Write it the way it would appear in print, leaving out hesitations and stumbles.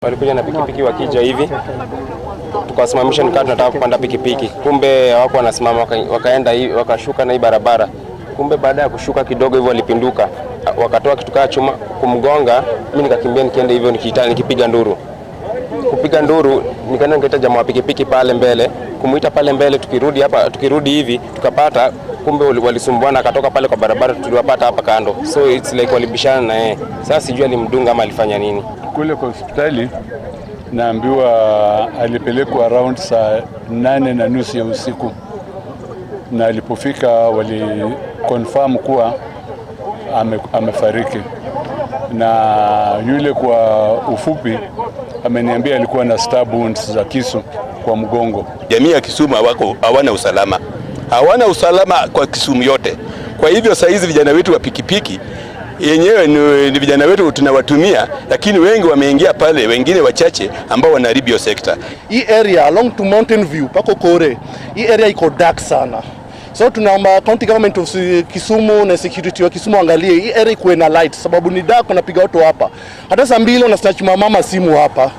Walikuja na pikipiki wakija hivi, tukawasimamisha, nikawa tunataka kupanda pikipiki, kumbe hawako wanasimama, wakaenda hivi, wakashuka na hii barabara. Kumbe baada ya kushuka kidogo hivyo walipinduka, wakatoa kitu kaa chuma kumgonga. Mimi nikakimbia nikienda hivyo nikiita, nikipiga nduru, kupiga nduru, nikaenda nikaita jamaa wa pikipiki pale mbele, kumuita pale mbele, tukirudi hapa, tukirudi hivi tukapata kumbe walisumbuana, akatoka pale kwa barabara, tuliwapata hapa kando, so it's like walibishana na yeye. Sasa sijui alimdunga ama alifanya nini. Kule kwa hospitali naambiwa alipelekwa around saa 8:30 ya usiku, na alipofika wali confirm kuwa amefariki. Na yule kwa ufupi ameniambia alikuwa na stab wounds za kisu kwa mgongo. Jamii ya Kisumu hawana usalama, hawana usalama kwa Kisumu yote. Kwa hivyo saa hizi vijana wetu wa pikipiki yenyewe ni vijana wetu tunawatumia, lakini wengi wameingia pale, wengine wachache ambao wanaharibu hiyo sekta. Hii area along to Mountain View pako Kore, hii area iko dark sana, so tunaomba county government of Kisumu na security wa Kisumu angalie hii area ikuwe na light, sababu ni dark, wanapiga watu hapa. Hata saa 2 wana snatch mama simu hapa.